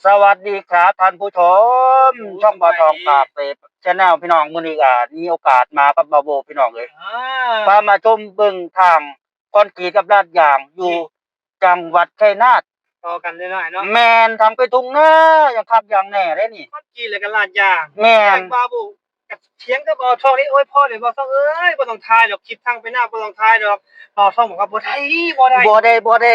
ສະຫວັດດີຄັບທ່ານຜູ້ຊົມ ໂອ້ ຊ່ອງບ່າວທອງ ສະບາຍດີ ປາກເປແຊນແນວ ພີ່ນ້ອງ. ມື້ນີ້ກໍມີໂອກາດມາກັບບ່າວໂບ ພີ່ນ້ອງເອີຍ ອ່າ ພາມາຊົມເບິ່ງທາງຄອນກຣີດກັບລາດຢາງຢູ່ ນີ້ ຈັງຫວັດໄຊນາດ ຕໍ່ກັນເລີຍເນາະ ອ້າຍເນາະ. ແມ່ນ ທາງໄປທົ່ງນາ ຢ່າງຄັກຢ່າງແນ່ເດ້ນີ້ ຄອນກຣີດແລ້ວກໍລາດຢາງ. ແມ່ນ ທ່ານບ່າວໂບ ກໍຖຽງກັບບ່າວທອງນີ້ ໂອ້ຍ ພໍແລ້ວບ່າວທອງເອີຍ ບໍ່ຕ້ອງຖ່າຍດອກ ຄລິບທາງໄປນາ ບໍ່ຕ້ອງຖ່າຍດອກ. ບ່າວທອງບອກວ່າ ບໍ່ໄດ້ ບໍ່ໄດ້ ບໍ່ໄດ້ ບໍ່ໄດ້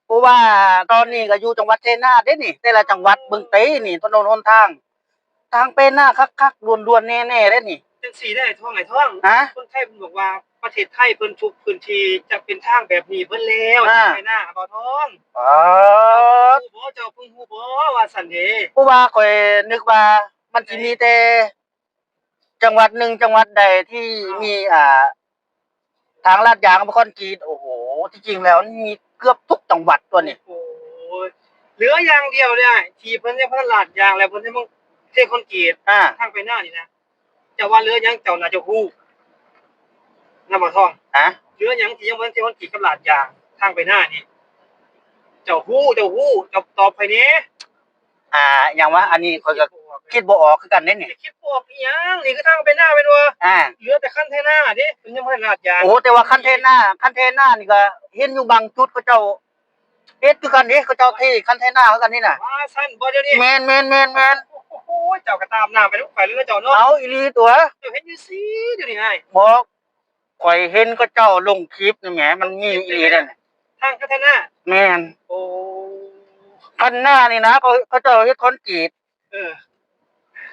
ເພາະວ່າຕອນນີ້ກໍຢູ່ຈັງຫວັດໄຊນາດເດ້ນີ້ ແຕ່ລະຈັງຫວັດເບິ່ງເຕນີ້ ຖະໜົນຫົນທາງ ທາງໄປນາຄັກໆ ດ່ວນໆ ແນ່ໆ ເດ້ນີ້. ຈັ່ງຊີ້ເດ້ ອ້າຍທອງ ອ້າຍທອງ ຮະ? ຄົນໄທເພິ່ນບອກວ່າ ປະເທດໄທເພິ່ນທຸກພື້ນທີ່ຈະເປັນທາງແບບນີ້ເບິດແລ້ວ ອ່າ ທາງໄປນາ ບ່າວທອງ. ອໍ ເຈົ້າເພິ່ງຮູ້ບໍ່ ເຈົ້າເພິ່ງຮູ້ບໍ່ ວ່າຊັ້ນເດ້. ເພາະວ່າຂ້ອຍນຶກວ່າມັນຊິມີແຕ່ ຈັງຫວັດໜຶ່ງ ຈັງຫວັດໃດທີ່ ອ່າ ມີ ອ່າ ທາງລາດຢາງກັບຄອນກຣີດ. ໂອ້ໂຫ ທີ່ຈິງແລ້ວມັນມີເກືອບທຸກຈັງຫວັດຕົວນີ້. ໂອ້ໂຫ ເຫຼືອຢ່າງດຽວເລີຍ ທີ່ເພິ່ນຍັງບໍ່ທັນລາດຢາງ ແລະ ເພິ່ນຍັງເທຄອນກຣີດ ອ່າ ທາງໄປນານີ້ນະ. ເຈົ້າວ່າເຫຼືອຫຍັງ ເຈົ້າໜ້າຈະຮູ້ນະ ບ່າວທອງ. ຮະ? ເຫຼືອຫຍັງທີ່ຍັງບໍ່ທັນເທຄອນກຣີດກັບລາດຢາງ ທາງໄປນານີ້ ເຈົ້າຮູ້ ເຈົ້າຮູ້ ເຈົ້າຕອບຂ້ອຍແດ່. ອ່າ ຫຍັງວະ ອັນນີ້ຂ້ອຍກໍຄິດບໍ່ອອກຄືກັນເດ້ນີ້. ຄິດບໍ່ອອກອີ່ຫຍັງ ນີ້ຄືທາງໄປນາແມ່ນບໍ່? ອ່າ ເຫຼືອແຕ່ຄັນໄຖນາເດ້ ເພິ່ນຍັງບໍ່ທັນລາດຢາງ. ໂອ້ ແຕ່ວ່າຄັນໄຖນາ ຄັນໄຖນານີ້ກໍເຫັນຢູ່ບາງຈຸດເຂົາເຈົ້າເຮັດຄືກັນເດ້ ເຂົາເຈົ້າເທຄັນໄຖນາຄືກັນນີ້ນະ. ວ່າຊັ້ນບໍ່ດຽວນີ້? ແມ່ນໆໆໆ. ໂອ້ໂຫ ເຈົ້າກໍຕາມໜ້າໄປໄປເລີຍເນາະເຈົ້າເນາະ. ເອົາ ອີ່ຫຼີຕົວະ ເຈົ້າເຮັດຢູ່ຊີ້ດຽວນີ້ອ້າຍ. ບໍ່ ຂ້ອຍເຫັນເຂົາເຈົ້າລົງຄລິບນີ້ແໝ ມັນມີອີ່ຫຼີເດ້. ທາງພັດທະນາ? ແມ່ນ. ໂອ້ ພັດທະນານີ້ນະ ເຂົາ ເຂົາເຈົ້າເຮັດຄອນກຣີດ. ເອີ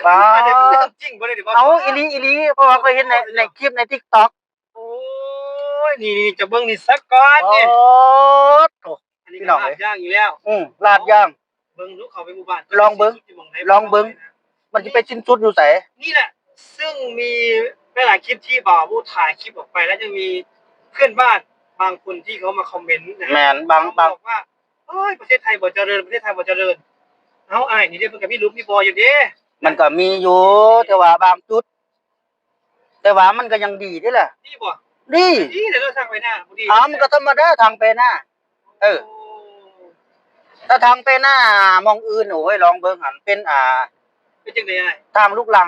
ປ້າ ເລື່ອງຈິງບໍ່ໄດ້. ເອົາ ອີ່ຫຼີ ອີ່ຫຼີ ເພາະວ່າຂ້ອຍເຫັນໃນ ໃນຄລິບໃນຕິກຕັອກ. ໂອ້ຍ ນີ້ໆ ຈະເບິ່ງນີ້ສາກ່ອນນີ້. ໂອ້ໂຫ ອັນນີ້ກໍລາດຢາງອີກແລ້ວ. ອືມ ລາດຢາງ. ເບິ່ງດູ ເຂົ້າໄປໝູ່ບ້ານ ລອງເບິ່ງ ລອງເບິ່ງ ມັນຊິໄປສິ້ນສຸດຢູ່ໃສ? ນີ້ແຫຼະ ຊຶ່ງມີຫຼາຍໆຄລິບທີ່ບ່າວບູດຖ່າຍຄລິບອອກໄປ ແລ້ວຍັງມີເພື່ອນບ້ານບາງຄົນທີ່ເຂົາມາຄອມເມັນນະ. ແມ່ນ ບາງ ບາງ ບອກວ່າ ໂອ້ຍ ປະເທດໄທບໍ່ຈະເລີນ ປະເທດໄທບໍ່ຈະເລີນ. ເອົ້າ ອ້າຍ ນີ້ເດ້ ເພິ່ນກໍມີຫຼຸບມີບໍ່ຢູ່ເດ້. ມັນກໍມີຢູ່ ແຕ່ວ່າບາງຈຸດ ແຕ່ວ່າມັນກໍຍັງດີເດ້ລະ. ດີບໍ່? ດີ ດີເດ້ເນາະ ທາງໄປນາບໍ່ດີ. ເອົ້າ ມັນກໍທຳມະດາທາງໄປນາ. ເອີ ໂອ້ ຖ້າທາງໄປນາໝ່ອງອື່ນ ໂອ້ຍ ລອງເບິ່ງຫັ້ນ ເປັນ ອ່າ ເປັນຈັ່ງໃດອ້າຍ? ທາງລູກລັງ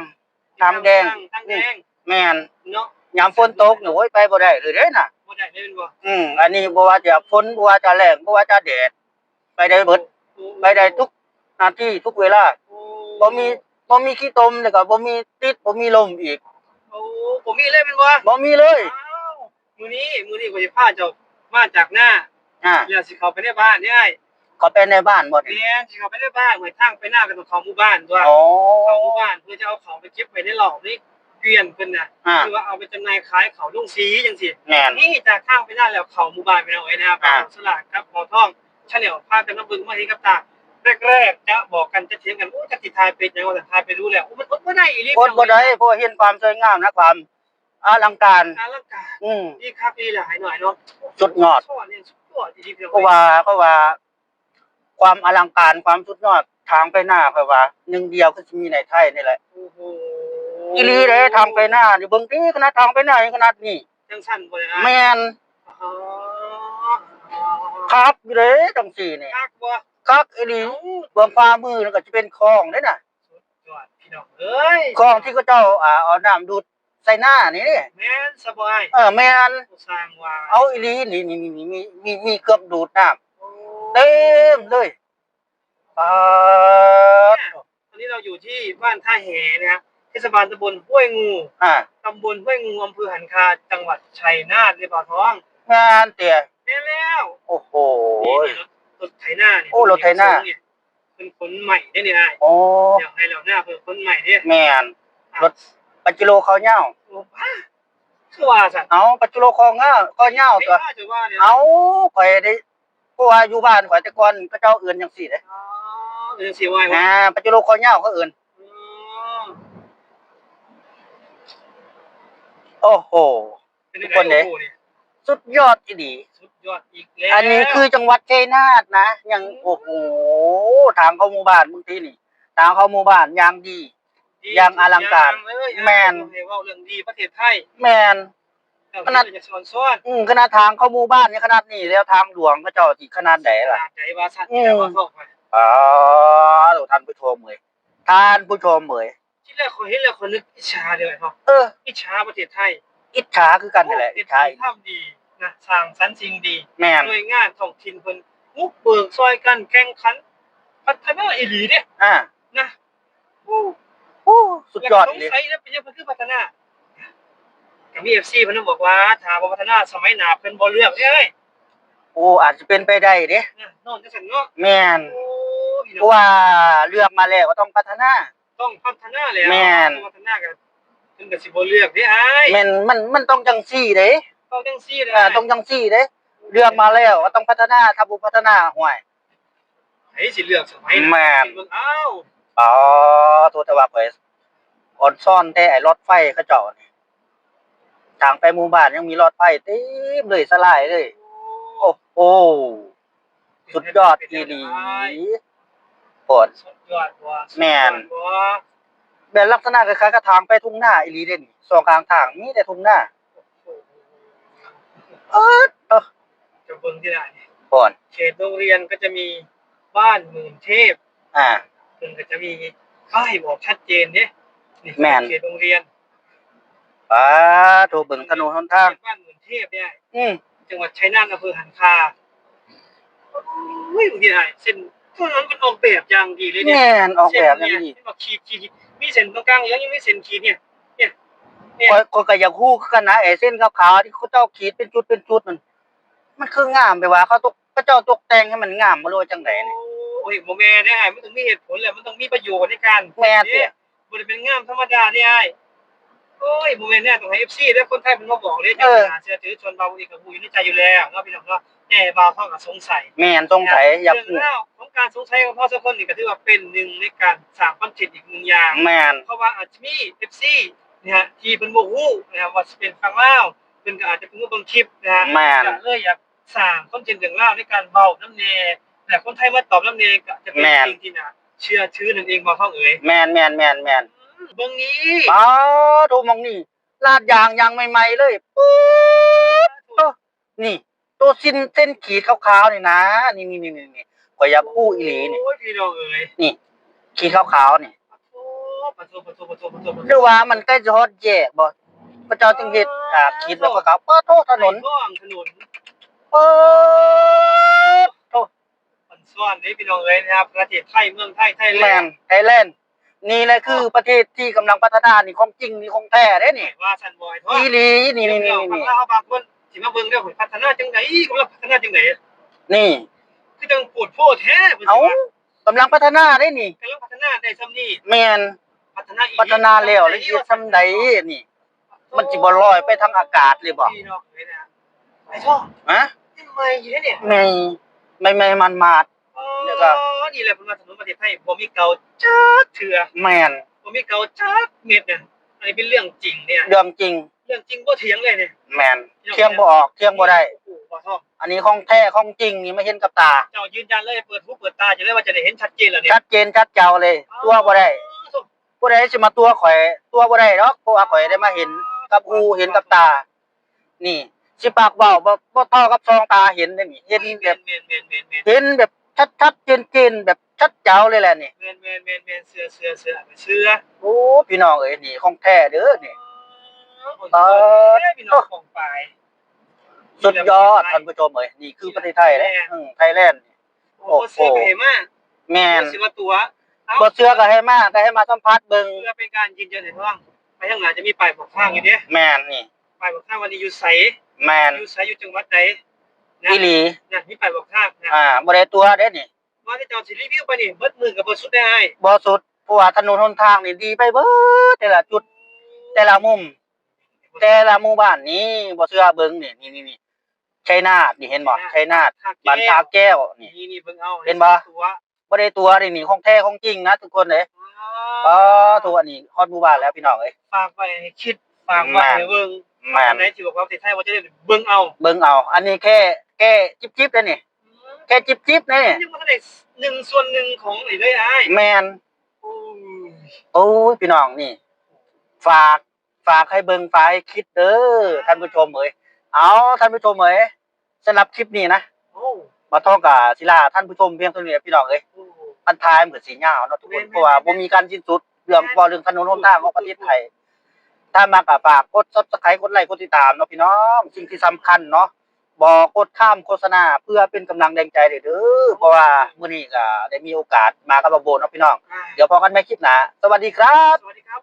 ທາງແດງ ທາງແດງ. ອືມ ແມ່ນ ເນາະ ຍາມຝົນຕົກນີ້ ໂອ້ຍ ໄປບໍ່ໄດ້ເລີຍເດ້ນະ. ບໍ່ໄດ້ເລີຍແມ່ນບໍ່? ອືມ ອັນນີ້ບໍ່ວ່າຈະຝົນ ບໍ່ວ່າຈະແລ້ງ ບໍ່ວ່າຈະແດດ ໄປໄດ້ເບິດ. ໂອ້ ໄປໄດ້ທຸກນາທີທຸກເວລາ. ໂອ້ ບໍ່ມີ ບໍ່ມີຂີ້ຕົມ ແລ້ວກໍບໍ່ມີຕິດ ບໍ່ມີລົມອີກ. ໂອ້ ບໍ່ມີເລີຍແມ່ນບໍ່? ບໍ່ມີເລີຍ. ອ້າວ ມື້ນີ້ ມື້ນີ້ຂ້ອຍຊິພາເຈົ້າມາຈາກນາ ອ່າ ແລ້ວຊິເຂົ້າໄປໃນບ້ານເດ້ອ້າຍ. ເຂົ້າໄປໃນບ້ານບໍ່ນີ້? ແມ່ນ ຊິເຂົ້າໄປໃນບ້ານ. ຫ້ວຍ ທາງໄປນາກໍຕ້ອງເຂົ້າໝູ່ບ້ານຕົວະ. ອໍ ເຂົ້າໝູ່ບ້ານ ເພື່ອຈະເອົາເຂົ້າໄປເກັບໄວ້ໃນລອກໃນ ເກວຍນເພິ່ນນະ ອ່າ ຄືວ່າເອົາໄປຈຳໜ່າຍຂາຍເຂົ້າໂຮງສີຈັ່ງຊີ້. ແມ່ນ ນີ້ຈາກທາງໄປນາແລ້ວເຂົ້າໝູ່ບ້ານ ພີ່ນ້ອງເອີຍນະ. ອ່າ ບ່າວສະຫຼາດກັບບ່າວທອງ Channel ພາກັນມາເບິ່ງມາເຫັນກັບຕາ. ແລກໆຈະບອກກັນ ຈະຖຽງກັນ ໂອ້ ຈັກຊິຖ່າຍເປັນຫຍັງວ່າຊັ້ນ ຖ່າຍໄປດູແລ້ວ ໂອ້ ມັນອົດບໍ່ໄດ້ອີ່ຫຼີ. ອົດບໍ່ໄດ້ ພີ່ນ້ອງເອີຍນະ ເພາະວ່າເຫັນຄວາມສວຍງາມນະ ຄວາມອະລັງການ ອະລັງການ. ອືມ ດີຄັກດີຫຼາຍໜ້ອຍເນາະ. ສຸດຍອດ ສຸດຍອດອີ່ຫຼີ ພີ່ນ້ອງເອີຍ. ເພາະວ່າ ເພາະວ່າ ຄວາມອະລັງການ ຄວາມສຸດຍອດ ທາງໄປນາ ຂ້ອຍວ່າໜຶ່ງດຽວຄືຊິມີໃນໄທນີ້ແຫຼະ. ໂອ້ໂຫ ອີ່ຫຼີເດ້ ທາງໄປນານີ້ ເບິ່ງຕິ ຂະໜາດທາງໄປນາຍັງຂະໜາດນີ້. ຈັ່ງຊັ້ນບໍ່ໄດ້ອ້າຍ? ແມ່ນ. ອໍ ຄັກຢູ່ເດ້ ຈັ່ງຊີ້ນີ້ ຄັກບໍ່? ຄັກອີ່ຫຼີ. ເບື້ອງຂວາມືນັ້ນກໍຈະເປັນຄອງເດ້ນະ. ສຸດຍອດ ພີ່ນ້ອງເອີຍ ຄອງທີ່ເຂົາເຈົ້າ ອ່າ ເອົານ້ຳດູດ ໃສ່ນານີ້ເດ້. ແມ່ນຊະບໍ່ອ້າຍ? ເອີ ແມ່ນ. ໂອ້ ຊ່າງວ່າ. ເອົາອີ່ຫຼີ ນີ້ ນີ້ ນີ້ ມີ ມີ ມີເຄື່ອງດູດນ້ຳ ໂອ້ ເຕັມເລີຍ. ປາດ ອັນນີ້ເຮົາຢູ່ທີ່ບ້ານທ່າແຫນະ ເທດສະບານຕຳບົນຫ້ວຍງູ ອ່າ ຕຳບົນຫ້ວຍງູ ອຳເພີຫັນຄາ ຈັງຫວັດໄຊນາດເດ້ບ່າວທອງ. ແມ່ນເຕະ? ແມ່ນແລ້ວ. ໂອ້ໂຫ ນີ້ ລົດ ລົດໄຖນານີ້. ໂອ້ ລົດໄຖນາ ເພິ່ນຂົນໄມ້ເດ້ນີ້ອ້າຍ. ໂອ້ ດຽວໃຫ້ລາວໜ້າເພິ່ນຂົນໄມ້ເດ້. ແມ່ນ ລົດປາເຈໂຣຄໍຍາວ. ໂອ້ ຄືວ່າຊັ້ນ. ເອົ້າ ປາເຈໂຣຄໍຍາວ ຄໍຍາວຕົວະ. ເອົ້າ ຂ້ອຍໄດ້ ເພາະວ່າຢູ່ບ້ານຂ້ອຍແຕ່ກ່ອນ ເຂົາເຈົ້າເອີ້ນຈັ່ງຊີ້ເດ້. ອໍ ເອີ້ນຈັ່ງຊີ້ວ່າ. ອ່າ ປາເຈໂຣຄໍຍາວເຂົາເອີ້ນ. ອໍ ໂອ້ໂຫ ທຸກຄົນເດ້ ສຸດຍອດອີ່ຫຼີ. ສຸດຍອດອີກແລ້ວ. ອັນນີ້ຄືຈັງຫວັດໄຊນາດນະ ຍັງ ໂອ້ໂຫ ທາງເຂົ້າໝູ່ບ້ານເບິ່ງຕິນີ້ ທາງເຂົ້າໝູ່ບ້ານຢ່າງດີ ດີ ຢ່າງອະລັງການ. ແມ່ນ ໃຫ້ເວົ້າເລື່ອງດີປະເທດໄທ. ແມ່ນ ຂະໜາດ ອືມ ຂະໜາດທາງເຂົ້າໝູ່ບ້ານຍັງຂະໜາດນີ້ແລ້ວ ທາງຫຼວງເຂົາເຈົ້າຊິຂະໜາດໃດລະ? ຂະໜາດໃດວ່າຊັ້ນ. ອືມ ປາ ທ່ານຜູ້ຊົມເອີຍ ທ່ານຜູ້ຊົມເອີຍ ທີແລກຂ້ອຍເຫັນແລ້ວຂ້ອຍນຶກອິດສາເດ້ເນາະ ເອີ ອິດສາປະເທດໄທ ອິດສາຄືກັນນີ້ແຫຼະ ໂອ້ ເຮັດດີທຳດີນະ ສ້າງສັນສິ່ງດີ ແມ່ນ ໜ່ວຍງານທ້ອງຖິ່ນເພິ່ນບຸກເບີກຊ່ອຍກັນແຂ່ງຂັນ ພັດທະນາອີ່ຫຼີເດ້ ອ່າ ນະ ໂອ້ ໂອ້ ສຸດຍອດອີ່ຫຼີ ແລ້ວກໍສົງໄສນະ ເປັນຫຍັງເພິ່ນຄືພັດທະນາ ກໍມີເອັຟຊີເພິ່ນບອກວ່າ ຖ້າບໍ່ພັດທະນາສະໄໝໜ້າເພິ່ນບໍ່ເລືອກເດ້ເອີຍ ໂອ້ ອາດຈະເປັນໄປໄດ້ເດ້ ນະ ນ້ອງຈັ່ງຊັ້ນເນາະ ແມ່ນ ໂອ້ ພີ່ນ້ອງ ເພາະວ່າເລືອກມາແລ້ວກໍຕ້ອງພັດທະນາ ຕ້ອງພັດທະນາແຫຼະ ແມ່ນ ບໍ່ພັດທະນາກໍ ເພິ່ນກໍຊິບໍ່ເລືອກເດ້ອ້າຍ ແມ່ນ ມັນ ມັນຕ້ອງຈັ່ງຊີ້ເດ້ ຕ້ອງຈັ່ງຊີ້ເດ້ ອ່າ ຕ້ອງຈັ່ງຊີ້ເດ້ ເລືອກມາແລ້ວກໍຕ້ອງພັດທະນາ ຖ້າບໍ່ພັດທະນາ ຫ້ວຍ ໃຜຊິເລືອກສະໄໝນະ ແມ່ນ ເບິ່ງເອົາ ອໍ ໂທດ ແຕ່ວ່າຂ້ອຍອ່ອນຊອນແທ້ ໄອ້ລົດໄຟເຂົາເຈົ້ານີ້ ທາງໄປໝູ່ບ້ານຍັງມີລົດໄຟເຕັມເລີຍ ສະຫຼາຍເລີຍ ໂອ້ໂຫ ສຸດຍອດອີ່ຫຼີ ໂພດ ສຸດຍອດບໍ່ ແມ່ນ ສຸດຍອດບໍ່ ແມ່ນ ລັກສະນະຄ້າຍໆກັບທາງໄປທົ່ງນາອີ່ຫຼີເດ້ນີ້ ສອງຂ້າງທາງມີແຕ່ທົ່ງນາ ເອີ ເອີ ຈະເບິ່ງທີ່ໃດນີ້ ໂພດ ເຂດໂຮງຮຽນກໍຈະມີບ້ານໝື່ນເທບ ອ່າ ເພິ່ນກໍຈະມີປ້າຍບອກຊັດເຈນເດ້ ນີ້ ແມ່ນ ເຂດໂຮງຮຽນ ປາໂທ ເບິ່ງຖະໜົນຫົນທາງ ເຂດບ້ານໝື່ນເທບເດ້ ອືມ ຈັງຫວັດໄຊນາດ ອຳເພີຫັນຄາ ໂອ້ຍ ເບິ່ງທີ່ໃດ ເສັ້ນ ເພິ່ນອອກແບບຢ່າງດີເລີຍເດ້ ແມ່ນ ອອກແບບຢ່າງດີ ເສັ້ນນີ້ ເຫັນບໍ່ ຂີດ ຂີດ ມີເສັ້ນຕົງກາງ ຍັງມີເສັ້ນຂີດນີ້ ນີ້ ນີ້ ຂ້ອຍ ຂ້ອຍກໍຢາກຮູ້ຄືກັນນະ ໄອ້ເສັ້ນຂາວໆທີ່ເຂົາເຈົ້າຂີດເປັນຈຸດເປັນຈຸດນັ້ນ ມັນຄືງາມແບບວ່າເຂົາຕົກ ເຂົາເຈົ້າຕົກແຕ່ງໃຫ້ມັນງາມບໍ່ ຫຼືວ່າຈັ່ງໃດນີ້? ໂອ້ຍ ບໍ່ແມ່ນເດ້ອ້າຍ ມັນຕ້ອງມີເຫດຜົນແຫຼະ ມັນຕ້ອງມີປະໂຫຍດໃນການ ແມ່ນເດ້ ບໍ່ໄດ້ແມ່ນງາມທຳມະດາເດ້ອ້າຍ. ໂອ້ຍ ບໍ່ແມ່ນແນວ ຕ້ອງໃຫ້ເອັຟຊີ ແລະ ຄົນໄທເພິ່ນມາບອກເດ້ ເຈົ້າໜ້າເຊື່ອຖື ສ່ວນບ່າວເອກກໍຮູ້ຢູ່ໃນໃຈຢູ່ແລ້ວເນາະ ພີ່ນ້ອງເນາະ ແຕ່ບ່າວເຮົາກໍສົງໄສ ແມ່ນ ສົງໄສ ຢາກຮູ້ ເລື່ອງລາວຂອງການສົງໄສຂອງເຮົາສອງຄົນນີ້ ກໍຖືວ່າເປັນໜຶ່ງໃນການສ້າງຄອນເທັນອີກໜຶ່ງຢ່າງ ແມ່ນ ເພາະວ່າອາດຈະມີເອັຟຊີ ນະຮະ ທີ່ເພິ່ນບໍ່ຮູ້ນະຮະ ວ່າຊິເປັນຝັ່ງລາວ ເພິ່ນກໍອາດຈະເພິ່ງມາເບິ່ງຄລິບນະຮະ ແມ່ນ ກໍເລີຍຢາກສ້າງຄອນເທັນເລື່ອງລາວໃນການເວົ້ານຳແດ່ ແລະ ຄົນໄທມາຕອບນຳແດ່ ກໍຈະເປັນ ແມ່ນ ສິ່ງທີ່ໜ້າເຊື່ອຖືນັ້ນເອງ ບ່າວທອງເອີຍ ແມ່ນໆໆໆ ອືມ ເບິ່ງນີ້ ປາໂທ ໝ່ອງນີ້ ລາດຢາງ ຢາງໃໝ່ໆເລີຍ ປາໂທ ນີ້ ໂຕເສັ້ນ ເສັ້ນຂີດຂາວໆນີ້ນະ ນີ້ໆໆໆ ຂ້ອຍຢາກຮູ້ອີ່ຫຼີນີ້ ໂອ້ຍ ພີ່ນ້ອງເອີຍ ນີ້ ຂີດຂາວໆນີ້ ປາໂທ ປາໂທ ປາໂທ ຫຼືວ່າມັນໃກ້ຈະຮອດແຍກບໍ່ ເຂົາເຈົ້າຈຶ່ງເຮັດ ອ່າ ຂີດແລ້ວຂາວໆ ປາໂທ ຖະໜົນ ປາໂທ ອອນຊອນເດ້ພີ່ນ້ອງເອີຍນະ ປະເທດໄທ ເມືອງໄທ ໄທແລນ ແມ່ນ ໄທແລນ ນີ້ແຫຼະຄືປະເທດທີ່ກຳລັງພັດທະນາ ນີ້ຂອງຈິງ ນີ້ຂອງແທ້ເດ້ນີ້ ວ່າຊັ້ນບໍ່ ອີ່ຫຼີ ນີ້ໆໆໆ ບາງຄົນຊິມາເບິ່ງເດ້ ພັດທະນາຈັ່ງໃດ ກຳລັງພັດທະນາຈັ່ງໃດ ນີ້ ຄືຈັ່ງໂພດໂພແທ້ ເອົ້າ ກຳລັງພັດທະນາເດ້ນີ້ ກຳລັງພັດທະນາໄດ້ຊ່ຳນີ້ ແມ່ນ ພັດທະນາອີ່ຫຼີ ພັດທະນາແລ້ວລະເຮັດຊ່ຳໃດນີ້ ມັນຊິບໍ່ລອຍໄປທາງອາກາດເລີຍບໍ່? ຮະ? ໃໝ່ ໃໝ່ໆ ໝາດໆ ແລ້ວກໍ ອໍ ນີ້ແຫຼະເພິ່ນວ່າຖະໜົນປະເທດໄທບໍ່ມີເກົ່າຈັກເທື່ອ ແມ່ນ ບໍ່ມີເກົ່າຈັກເມັດນະ ອັນນີ້ເປັນເລື່ອງຈິງເດ້ ເລື່ອງຈິງ ເລື່ອງຈິງບໍ່ຖຽງເລີຍນີ້ ແມ່ນ ຖຽງບໍ່ອອກ ຖຽງບໍ່ໄດ້ ອັນນີ້ຂອງແທ້ຂອງຈິງນີ້ມາເຫັນກັບຕາ ເຈົ້າຢືນຢັນເລີຍ ເປີດຫູເປີດຕາເຈົ້າເລີຍວ່າຈະໄດ້ເຫັນຊັດເຈນແລ້ວນີ້ ຊັດເຈນຊັດເຈົ້າເລີຍ ຕົວະບໍ່ໄດ້ ຜູ້ໃດຊິມາຕົວະຂ້ອຍ ຕົວະບໍ່ໄດ້ດອກ ເພາະວ່າຂ້ອຍໄດ້ມາເຫັນກັບຫູເຫັນກັບຕາ ນີ້ ຊິປາກເວົ້າບໍ່ ບໍ່ເທົ່າກັບສອງຕາເຫັນເດ້ນີ້ ເຫັນແບບ ແມ່ນໆໆໆໆ ເຫັນແບບຊັດໆເຈນໆ ແບບຊັດເຈົ້າເລີຍແຫຼະນີ້ ແມ່ນໆໆໆ ເຊື່ອໆໆ ເຊື່ອ ໂອ້ ພີ່ນ້ອງເອີຍ ນີ້ຂອງແທ້ເດີນີ້ ອໍ ປາດ ພີ່ນ້ອງປ້ອງປາຍ ສຸດຍອດ ທ່ານຜູ້ຊົມເອີຍ ນີ້ຄືປະເທດໄທເດ້ ແມ່ນ ອືມ ໄທແລນ ໂອ້ໂຫ ບໍ່ເຊື່ອກໍໃຫ້ມາ ແມ່ນ ບໍ່ເຊື່ອກໍໃຫ້ມາຕົວະ ບໍ່ເຊື່ອກໍໃຫ້ມາ ກໍໃຫ້ມາສຳຜັດເບິ່ງ ເພື່ອເປັນການຢືນຢັນໃຫ້ເຮົາ ໄປທາງໜ້າຈະມີປ້າຍບອກທາງຢູ່ເດ້ ແມ່ນນີ້ ປ້າຍບອກທາງວ່ານີ້ຢູ່ໃສ ແມ່ນ ຢູ່ໃສ ຢູ່ຈັງຫວັດໃດນະ ອີ່ຫຼີ ນັ້ນ ມີປ້າຍບອກທາງນະ ອ່າ ບໍ່ໄດ້ຕົວະເດ້ນີ້ ວ່າແຕ່ເຈົ້າຊິຣີວິວໄປນີ້ ເບິດມື້ກໍບໍ່ສຸດເດ້ອ້າຍ ບໍ່ສຸດ ເພາະວ່າຖະໜົນຫົນທາງນີ້ດີໄປເບິດ ແຕ່ລະຈຸດ ແຕ່ລະມຸມ ແຕ່ລະໝູ່ບ້ານນີ້ ບໍ່ເຊື່ອເບິ່ງນີ້ ນີ້ໆ ໄຊນາດນີ້ ເຫັນບໍ່ ໄຊນາດ ບ້ານທ່າແກ້ວນີ້ ນີ້ໆ ເບິ່ງເອົາ ເຫັນບໍ່ ບໍ່ໄດ້ຕົວະເດ້ນີ້ ຂອງແທ້ຂອງຈິງນະທຸກຄົນເອີຍ ອໍ ປາໂທ ອັນນີ້ຮອດໝູ່ບ້ານແລ້ວພີ່ນ້ອງເອີຍ ຝາກໄວ້ໃຫ້ຄິດ ຝາກໄວ້ໃຫ້ເບິ່ງ ແມ່ນ ອັນໃດທີ່ບອກວ່າປະເທດໄທບໍ່ຈະເລີນ ເບິ່ງເອົາ ເບິ່ງເອົາ ອັນນີ້ແຄ່ ແຄ່ຈິບໆເດ້ນີ້ ອືມ ແຄ່ຈິບໆເດ້ນີ້ ຍັງບໍ່ທັນໄດ້ໜຶ່ງສ່ວນໜຶ່ງຂອງນີ້ເລີຍອ້າຍ ແມ່ນ ໂອ້ຍ ໂອ້ຍ ພີ່ນ້ອງນີ້ ຝາກ ຝາກໃຫ້ເບິ່ງ ຝາກໃຫ້ຄິດເດີ ທ່ານຜູ້ຊົມເອີຍ ເອົາ ທ່ານຜູ້ຊົມເອີຍ ສຳລັບຄລິບນີ້ນະ ໂອ້ ບ່າວທອງກະຊິລາທ່ານຜູ້ຊົມພຽງເທົ່ານີ້ແຫຼະພີ່ນ້ອງເອີຍ ໂອ້ ຄັນຖ່າຍມັນກໍຊິຍາວເນາະທຸກຄົນ ແມ່ນໆໆໆ ເພາະວ່າບໍ່ມີການສິ້ນສຸດ ເລື່ອງ ແມ່ນໆ ເວົ້າເລື່ອງຖະໜົນຫົນທາງຂອງປະເທດໄທ. ຖ້າມັກກໍຝາກກົດ Subscribe ກົດໄລ ກົດຕິດຕາມເນາະພີ່ນ້ອງ. ສິ່ງທີ່ສຳຄັນເນາະ ບໍ່ກົດຂ້າມໂຄສະນາ ເພື່ອເປັນກຳລັງແຮງໃຈເດີ ເພາະວ່າມື້ນີ້ກໍໄດ້ມີໂອກາດມາກັບບ່າວໂບເນາະພີ່ນ້ອງ. ອ່າ ດຽວພໍ້ກັນໃໝ່ຄລິບໜ້າ ສະຫວັດດີຄັບ. ສະຫວັດດີຄັບ.